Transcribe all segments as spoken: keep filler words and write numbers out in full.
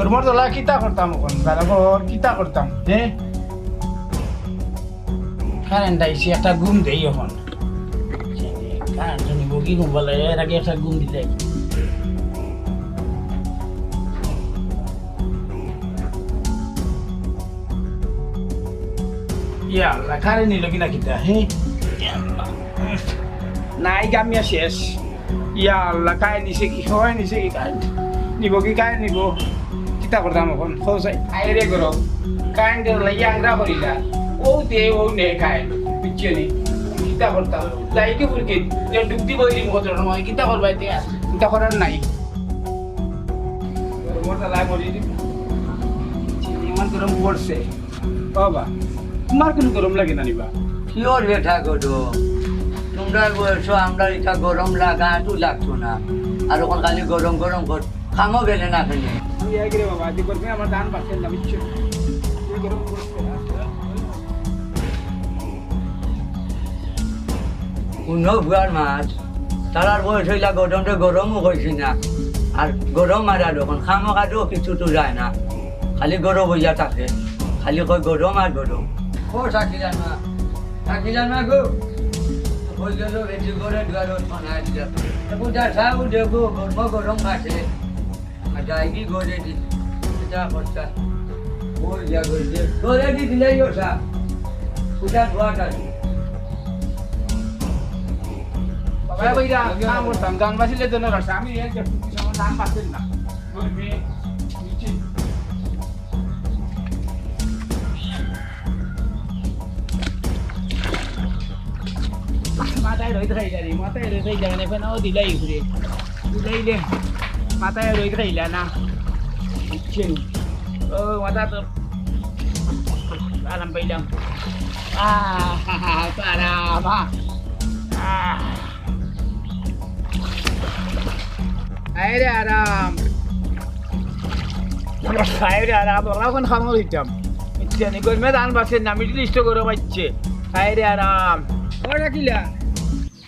তোর মোর তোলা কিতা করতাম অখন? বালা কর, কিতা করতাম? হে? কারেন্ট আইছে, একটা ঘুম দেই অখন। কারেন্ট নিব কি মোবাইল, এর আগে একটা ঘুম দিলাই। ইয়া আল্লাহ, কারেন্ট নিল কি না কিতা? হে? ইয়া আল্লাহ। নাই, গামিয়া শেষ। ইয়া আল্লাহ, কারেন্ট নিছে কি? হয় নিছে কি কারেন্ট? নিব কি কারেন্ট নিব? কিতা করতাম অখন? কও চাই। আয় রে গরম। কারেন্ট গেল, ইয়া আংরা করিলা। ও দে, ও নে কারেন্ট। বুঝছো নি? কিতা করতাম? লাইটে ফুরকে। যে ডুব দিব ওই রিমোটর সময়। কিতা করবা এতে আর? কিতা করার নাই। গরমর জ্বালায় মরি দিব। ইমান গরম পড়ছে। বাবা, তোমার কোনো গরম লাগে না নি বা? কিওর বেটা গরম? তোমরার বয়সো আমরার ইটা গরম লাগা তো লাগতো না। আর অখন খালি গরম গরম কর, কামো গেলে না কেনে? আমি আই গেলে বাবা, আজ গরমে আমার ধান বাঁচে না, বুঝছো? এই গরম পড়ছে। হুনো ফুয়ার মাত, তারার বয়স অইলা গরমরে গরমও কইছি না। আর গরম আর আর অখন কামো কাজও কিছু তো যায় না, খালি গরম অইয়া থাকে, খালি কয় গরম আর গরম। ও থাকিলা না, থাকিলা না গো, কই গেল? বেটি ঘরে দুয়ারে বানাই দিলা। এখন যা সাউ দেখো, গরম গরম আছে। আর যাইগি ঘরে দি, এটা খরচা। ওই যা ঘরে দি, ঘরে দি দিলেই ওটা। ওটা ধোয়াটা দি। বাবা, কইরা কাম করতাম, গান বাজিলে তো না, আমি এই যে কিছু আমার গান বাজছিল না। ওই মেয়ে, নিচে। মাথায় রইদ খাইলা রে, মাথায় রইদ খাইলা, মানে ফেনাও দিলাই উপরে। দিলাইলে মাথায় রইদ খাইলা না। বুঝছেন? ও, মাথা তো আরাম পাইলাম। আহ, আরাম, আহ। আহ। আয় রে আরাম। আয় রে আরাম, ওরা কোন খামো দিতাম। ইচ্ছা নেই, গরমে ধান বাঁচে না, মিডিল ইস্ট গরম আইছে। আয় রে আরাম। ও রাখিলা,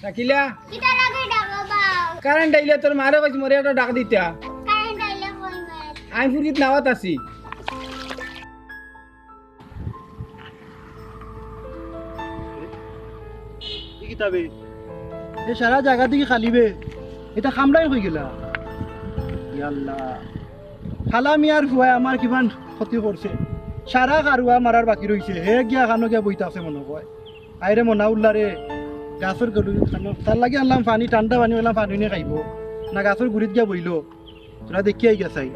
রাখিলা। কিতা লাগে ডাকো বাবা? কারেন্ট আইলে তোর মারে কইছি মরে একটা ডাক দিতা। কারেন্ট আইলে কই মারে? আমি ফুরিত নাওয়াত আছি। ই কিতা বে? এ সারা জাগা দেখি খালি বে। এটা কামড়াই কই গেলা? ইয়াল্লা। কালা মিয়ার ফুয়ায় আমার কিমান ক্ষতি করছে। সারা কারুয়া মারার বাকি রইছে। হে গিয়া কানো গিয়া বইতা আছে মনে কয়। আইরে মনাউল্লা রে, গাছর গরু খানো। তার লাগি আনলাম পানি, ঠান্ডা পানি, অইলাম পানি নিয়া খাইবো। না গাছর গুড়িত গিয়া বইলো। তোরা দেখিয়া আইগা চাই।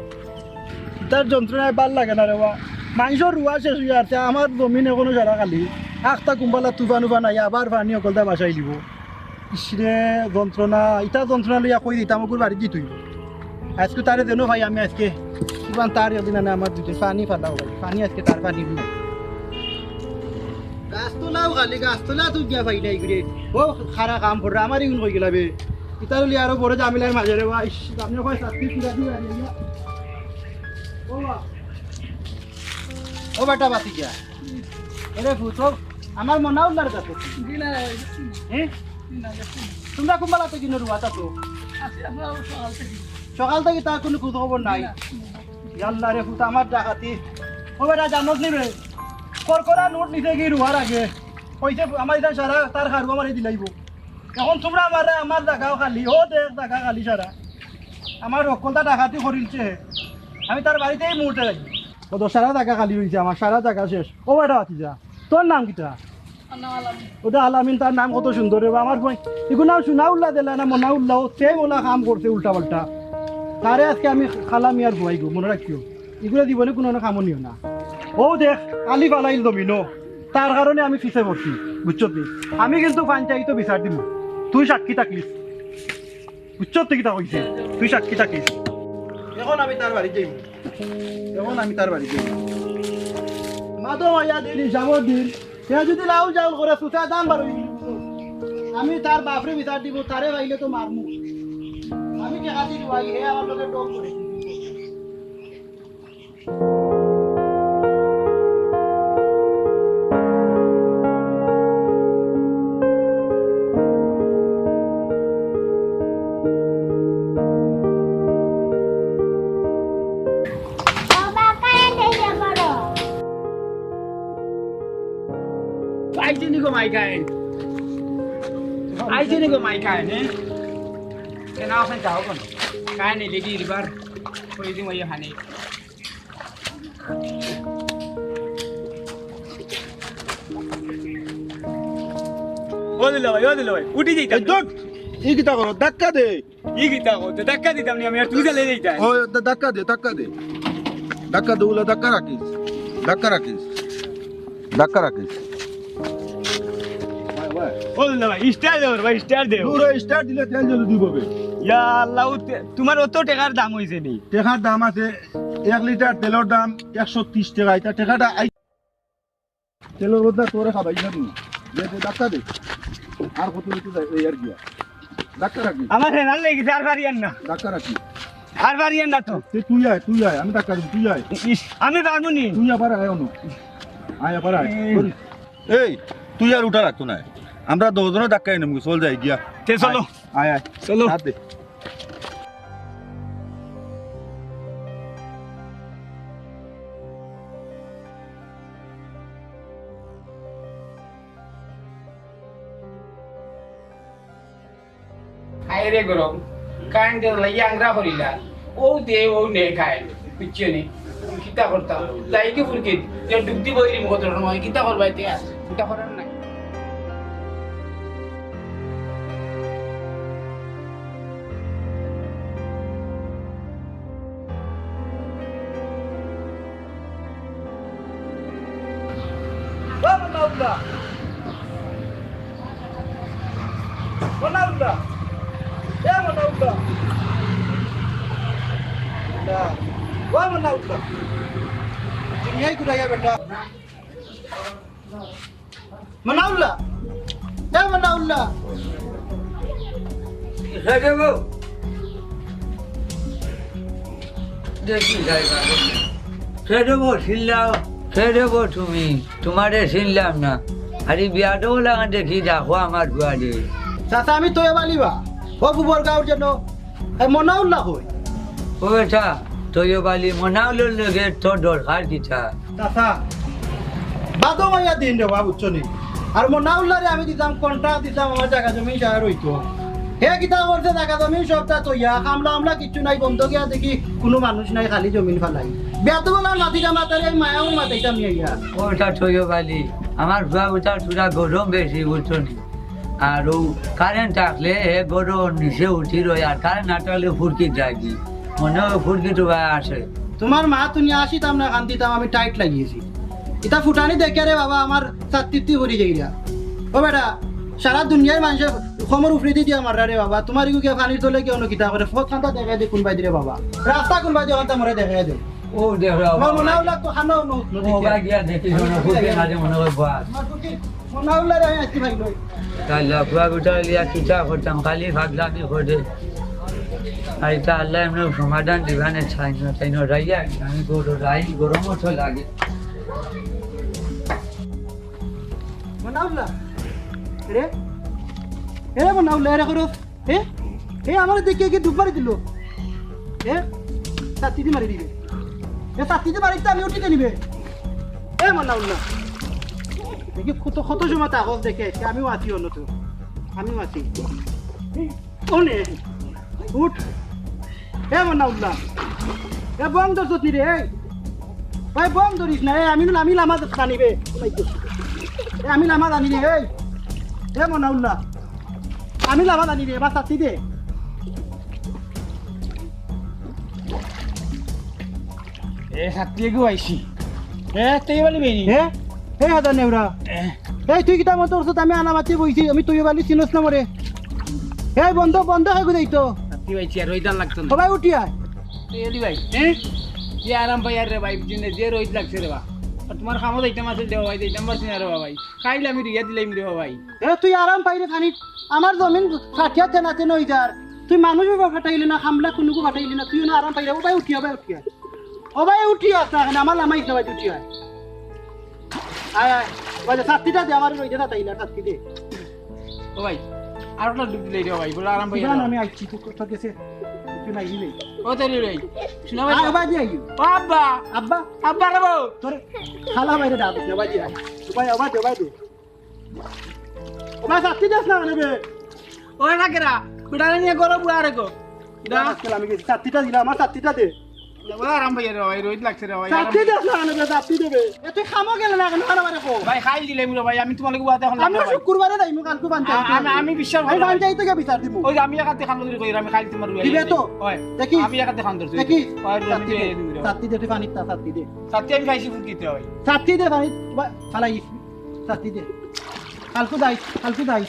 ইতার যন্ত্রণায় ভালা লাগে না রে বা। মানষর রুয়া শেষ অইয়া আছে, আমার জমিন এখনো সারা খালি। আখতা কুম্বালা তুফান উফান আইয়া আবার পানি অকলতা বাসাই দিব। ইসরে যন্ত্রণা, ইতা যন্ত্রণা লইয়া কই দিতাম, ওগুর বাড়ি দিতই। আজকে তারে যেন ভাই আমি আজকে, কিমান তার একদিন আনে আমার দুধে পানি ফালাও ভাই, পানি আজকে তার পানি দিব। গাছ তোলাও খালি, গাছ তোলা তুই গিয়া পাই নাই ঘুরে। ও খারা কাম পড়ে, আমার ইগুন কই গেলা বে। ইতার হলে আরো বড় ঝামেলার মাঝে রে ভাই, ইস, আপনি কয় শাস্তি তুলা দিয়ে আনি না। ও বা, ও বেটা বাতি গিয়া। এরে ফুত, আমার মনাউল্লার কাছে। জি না, জি না। হ্যাঁ? জি না, জি না। তোমরা কুম্বালা তো কিনো রুয়াত আছো? আছি, আপনার সকাল থেকে। সকাল থেকে তার কোনো খোঁজ খবর নাই। জি না। ইয়াল্লা রে ফুত, আমার ডাকাতি। ও বেটা, জানোস নি রে? করকরা নোট নিতে গিয়ে রুয়ার আগে। কইছে, আমার ইটা সারা তার খারুয়া মারি দিলাইব। এখন তোমরা আমার, আমার জাগাও খালি, ও দেখ জাগা খালি সারা। আমার হক্কলতা ডাকাতি করিলছে। আমি তার বাড়িতে এই মুহূর্তে যাই। কত সারা জাগা খালি রইছে, আমার সারা জাগা শেষ। ও বেটা বাতি যা। তোর নাম কিতা? আমার নাম আলামিন। ওটা আলামিন, তার নাম কত সুন্দর রে বা, আমার ভাই। এগুলো নাম সোনাউল্লাহ দিলা না মনাউল্লাহ, ও সেই ওলা কাম করছে উল্টা পাল্টা। তারে আজকে আমি কালা মিয়ার ফুয়াই গো, মনে রাখিও। এগুলো জীবনে কোনো কামও নিও না। ও দেখ, আলি ফালাইল দমিনো, তার কারণে আমি পিছে পড়ছি, বুঝছত নি? আমি কিন্তু পঞ্চায়েতো বিচার দিব, তুই সাক্ষী থাকলিস। বুঝছত তুই কিতা কইছে? তুই সাক্ষী থাকিস। এখন আমি তার বাড়ি যাইব। এখন আমি তার বাড়ি যাইব। মাদো মায়া দিন, হিসাবর দিন। সে যদি লাউল জাউল করে সুতা দাম বাড়ো। আমি তার বাপরে বিচার দিব, তারে পাইলে তো মারমু। আমি কে হাতি দিবাই, হে আমার লগে ডোম করে। গো মাই কাইন। আইছে নি গো মাই কাইন, হ্যাঁ? এ না, ওখানে যাও কোন? কাইন এলে কি এবার? ওই দিন ওই হানি। ও দিল ভাই, ও দিল ভাই, উঠি যাইতাম। এই ধুর, ই কিতা করো? ধাক্কা দে। ই কিতা করতে? ধাক্কা দিতাম নি আমি, আর তুই চালে যাইতাম। ও, ধা-, ধাক্কা দে, ধাক্কা দে। ধাক্কা দে, ওলা ধাক্কা রাখিস। ধাক্কা রাখিস। ধাক্কা রাখিস। ও দিল ভাই, স্টার্ট দে ভাই, স্টার্ট দে। পুরো স্টার্ট দিলে তেল জলদি দিবে। ইয়া আল্লাহ, ও তে-, তোমার অত টেকার দাম অইছে নি? টেকার দাম আছে, এক লিটার তেলর দাম একশো তিরিশ টেকা। এটা টেকাটা আই-, তেলর বদলা তোরে খাবাই না তুমি। দে, দে, ধাক্কা দে। আর কত নিতে যায়, এই আর গিয়া। ধাক্কা রাখবি। আমার হেলান লেগেছে, আর পারিয়ার না। ধাক্কা রাখবি। আর পারিয়ার না তো। তুই, তুই আয়, তুই আয়, আমি ধাক্কা দিবো, তুই আয়। ইস, আমি পারবো নি। তুই আবার আয়, অনো। আয়, আবার আয়। এই। এই, তুই আর উঠা রাখতো না। আমরা দুজনে ধাক্কা এনে মুখে চল যাই গিয়া। তে চলো। আয়, আয়, আয়। চলো। হাত দে। হায় রে গরম, কারেন্টে লাগিয়া আংরা করিলা। ও দে, ও নে খায়, বুঝছো নি? কিতা করতাম? যাই কি ফুরকিত, যে ডুব দিব ওই রিমোট সময়, কিতা করবা এতে আর? কিতা করার নাই। ও মনাউল্লাহ! মনাউল্লাহ! এ মনাউল্লাহ! না। ও মনাউল্লাহ! দুনিয়ায় ঘুরাইয়া বেটা। মনাউল্লাহ! এ মনাউল্লাহ! হে দেবো। দেখি যাই বাবা। হে দেবো, চিল্লাও। হে দেবো তুমি। তোমারে চিনলাম না। আরে বিয়াদব লাগান দেখি, দেখো আমার ফুয়ারে। চাচা, আমি তৈয়ব আলী বা। ও গোবর গাঁওর যেন। এ মনাউল্লাহ কই? ও বেটা, তৈয়ব আলী, মনাউল্লাহর লগে তোর দরকার কিতা? চাচা, বাদো মাইয়া দিন রে বা, বুঝছো নি? আর মনাউল্লাহরে আমি দিতাম, কন্ট্রাক্ট দিতাম, আমার জাগা জমিন সারা রইতো। হে কিতা করছে, জাগা জমিন সবটা তইয়া, কামলা আমলা কিচ্ছু নাই, বন্ধ গিয়া দেখি কুনু মানুষ নাই, খালি জমিন ফালাই। বেয়াদব লাগান মাতিরা মাতারে, আমি মায়াও মাতাইতাম নি আইয়া। ও বেটা তৈয়ব আলী, আমার ফুয়া বেটা থুড়া গরম বেশি, বুঝছো নি? আর ও কারেন্ট থাকলে হে গরম নিচে উঠি রয়, আর কারেন্ট না থাকলে ফুরকি যায় কি? মনে হয় ফুরকি তো ভাই আসে। তোমার মা তুমি আসিতাম না, কান্দিতাম, আমি টাইট লাগিয়েছি। ইতা ফুটানি দেখে রে বাবা, আমার ছাত্তিত্তি ভরি যাইরা। ও বেটা, সারা দুনিয়ার মানুষে খমর উফরে দি দিয়া মাররা রে বাবা, তোমার ইগু গিয়া পানির তলে গিয়া অন্য কিতা করে, ফত খান্তা দেখাই দে কোন বাইদি রে বাবা, রাস্তা কোন বাইদি, ওখানটা মরে দেখাই দে। ও দেখো, আমার মনাউল্লাহ তো খানো নু-, নদী ও গিয়া। ভাই গিয়া দেখি, শোনো, ফুটে না যে মনে হয় বাস। আমার ফুটে, মনাউল্লাহ রে, আমি আজকে ভাই লই। তাহলে ফুয়া বেটা লিয়া কিতা করতাম, খালি ফাগলামি করে। আর এটা আল্লাহ এমনি সমাধান দিবানে চাই না, তাই না, রাইয়া, আমি গরু রাই, গরমও তো লাগে। মনাউল্লাহ, রে, এ মনাউল্লাহ, এরে করো। এ, এ আমার দেখে কি ডুব মারি দিল? এ, ছাত্তিতে মারি দিবে। এ ছাত্তিতে মারি দিতে আমি উঠিতে নিবে। এ মনাউল্লাহ। দেখি কত, কত সময় তা হল দেখে, আজকে আমিও আছি অন্য তো। আমিও আছি। ওনে, উঠ। এ মনাউল্লাহ। এ বম ধরছত নি রে, এই। ভাই বম ধরিস না, এ আমি, আমি লামা জানি বে। এ আমি লামা জানি রে, এই। এ মনাউল্লাহ। আমি লামা জানি রে, এবার ছাত্তি দে। এ ছাত্তি এগু আইছি। এ, তুই বলি বেনি? এ? এ হাদা নেউরা। এ। এই তুই কিতা মতো করছত? আমি আনামাতে বইছি, আমি তুই বলি চিনস না মরে। এই বন্ধ, বন্ধ হয়ে যাই তো। ছাত্তি ভাই, চেয়ার ওইটা লাগতো না। সবাই উঠি আয়। তুই এলি ভাই, হ্যাঁ? যে আরাম পাই আর রে ভাই, যে, যে রোদ লাগছে রে বা। আর তোমার কামো যাইতাম আছিল দে ভাই, যাইতাম পারছি না রে বা ভাই। কাইল আমি রিয়া দিলাম রে বা ভাই। এ তুই আরাম পাইরে খানিক, আমার জমিন ফাটিয়া তেনা তেন হয়ে যার। তুই মানুষও ফাটাইলি না, খামলা কুনুকু ফাটাইলি না, তুই না আরাম পাইরে, ও ভাই উঠিয়া, ভাই উঠিয়া। ও ভাই উঠিয়া আস না, আমার লামাইস না ভাই, উঠিয়া আয়। আয়, আয়। ভাই, ছাত্তিটা দে, আমার রইদে না তাই না, ছাত্তি দে। ও ভাই, আর ওটা ডুব দিলে রে ভাই, বলে আরাম পাইয়া সুজান, যাও। আমি আইছি, তো কোথা গেছে? একটু নাই রে। ও তো রে ভাই, শোনা ভাই। আয়, ও ভাই, দিয়ে আইও। ও আব্বা। আব্বা। আব্বা রে বউ। তোর খালা ভাইরে ডাক দে, ভাই, দিয়ে আয়। ও ভাই, ও ভাই, দে, ভাই, দে। ও ভাই, ছাত্তি দেস না কেনে বে? ও না কেরা, বেটারে নিয়া গরম বুয়া রে গো। না। আজকাল আমি গেছি, ছাত্তিটা দিলাম, আমার ছাত্তিটা দে। ওই আরাম ভাই রে ভাই, রোদ লাগছে রে ভাই, আরাম। ছাত্তি দেস না কেনে বে, ছাত্তি দে বে। এ তুই কামো গেলে না কেনে, কারো বারে কো। ভাই, খাইল দিলে মুরো ভাই, আমি তোমার লগে বুয়াতে এখন আমরা ভাই। শুক্রবারে যাইমু, কালকে বানতে আমি, আইতে। আমি, আমি বিশ্বাস আমি করি। বানতে আইতে গিয়া বিচার দিমু। ওই আমি একাতে খান ধরি কই, আমি খাইল তোমার দিবে তো? হয়। দেখি। আমি একাতে খান ধরছি। দেখি। হয়, রোদ ছাত্তি দে, দিয়ে দিবি রে। ছাত্তি দে, তুই পানিত তা, ছাত্তি দে। ছাত্তি আমি খাইছি ফুকিতে হয়। ছাত্তি দে, পানিত বা-, ফালাই। ছাত্তি দে। কালকে যাই, কালকে যাই।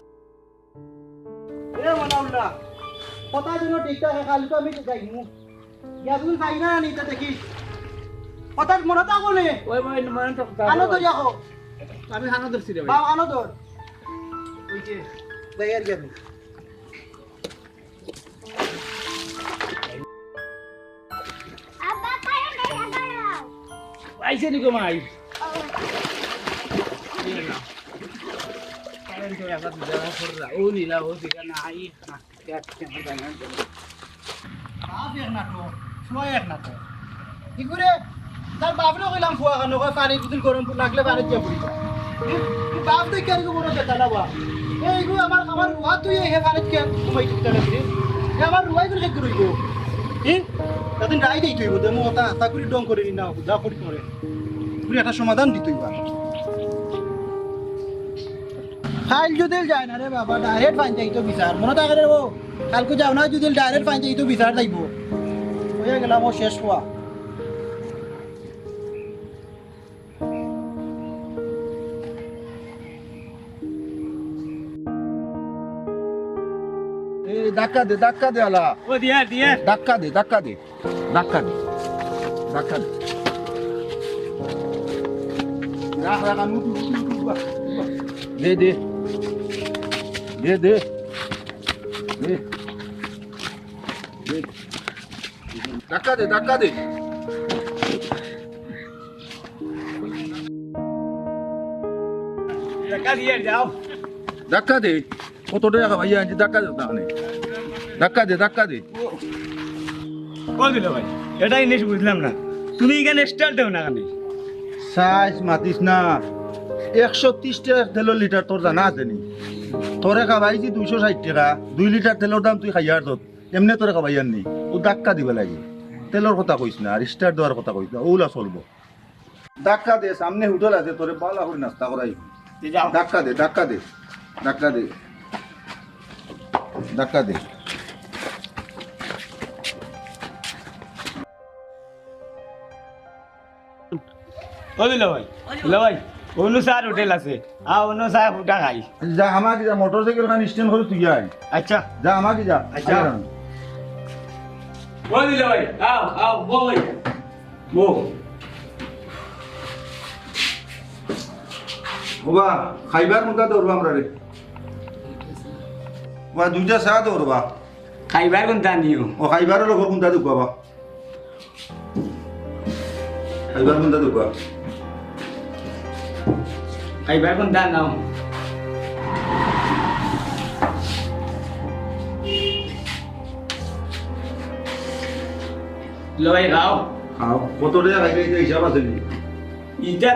এ মনাউল্লাহ, কথা যেন ঠিক থাকে, কালকে আমি যাইমু। গিয়া তুমি পাই না নি, তা দেখিস। কথা মনে থাকবো নে। ওই ভাই, মনে থাকবো। কানো ধরিয়া কও। আমি কানো ধরছি রে ভাই। বাবা, কানো ধর। ওই যে। যাই আর কি আমি। আব্বা, কারেন্ট আইয়া গেল। আইছে নি গো মাই? কারেন্ট তো একবার দেখা কররা। ও নীলা, ও দিকে নাই। বাপ এক নাটক, ফুয়া এক নাটক। কি করে? তার বাপরে কইলাম ফুয়া খানো, কয় পানি বুতল গরম লাগলে পানিত গিয়া পড়ি যা। হুম? তুই বাপ দেখি আর কি বড় বেটা না বা? এই গো আমার, আমার রুয়া তুই হে পানিত গিয়া ঘুমাই দিবি তাহলে রে। এ আমার রুয়াই করে কি করইব? হুম? তাতে রাই দেই তুই বুঝে, মো তা, তা করে ডং করে নি না, যা করি করে। তুই একটা সমাধান দিতে হইবা। খাইল যদি যায় না রে বাবা, ডাইরেক্ট পানি যাইতো বিচার। মনে থাকে রে ও? কালকে যাও না, যদি ডাইরেক্ট পানি যাইতো বিচার যাইবো। হইয়া গেলাম, ও শেষ হওয়া। এই ধাক্কা দে, ধাক্কা দে, আলা। ও, দিয়া, দিয়া। ধাক্কা দে, ধাক্কা দে, ধাক্কা দে, ধাক্কা দে। রাখ, রাখ, আর উঠ, উঠ, উঠ, উঠ, উঠ। দে, দে। দে, দে। দে। দে। ধাক্কা দে, ধাক্কা দে। ধাক্কা দিয়ে যাও। ধাক্কা দে। কত টাকা ভাইয়া আনছি, ধাক্কা দে তাহলে। ধাক্কা দে, ধাক্কা দে। ও দিল ভাই, এটা জিনিস বুঝলাম না। তুমি এখানে স্টার্ট দেও না কেনে? সাইজ মাতিস না। একশো তিরিশ টাকা তেলর লিটার তোর জানা আছে নি? তোরে খাবাইছি দুইশো ষাইট টাকা, দুই লিটার তেলর দাম তুই খাইয়ার যত। এমনে তোরে খাবাইয়ার নি। ও ধাক্কা দিবা লাগে। তেলর কথা কইস না, আর স্টার্ট দেওয়ার কথা কইস না। ওলা চলবো। ধাক্কা দে, সামনে হোটেল আছে, তোরে বালা করে নাস্তা করাই। তুই যাও। ধাক্কা দে, ধাক্কা দে, ধাক্কা দে, ধাক্কা দে। ও দিল ভাই, দিল ভাই, অনু স্যার হোটেল আছে। আ, অনু স্যার ফুটা খাই। যা, আমাকে যা, মোটরসাইকেল খান স্ট্যান্ড করে তুই আয়। আচ্ছা। যা, আমাকে যা। আচ্ছা। আয়। ও দিল ভাই, আও, আও, বউ ভাই। বউ। বাবা, খাইবার কোনটা দৌড়বা আমরা রে? বাবা, দুইটা চা দৌড়বা। খাইবার কোনটা নিও? ও, খাইবার হলো কোনটা দেবো বাবা? খাইবার কোনটা দেবো? খাইবার কোনটা নাও? লই খাও। খাও। কত টাকা খাইলে এটা হিসাব আছে নি? ইটা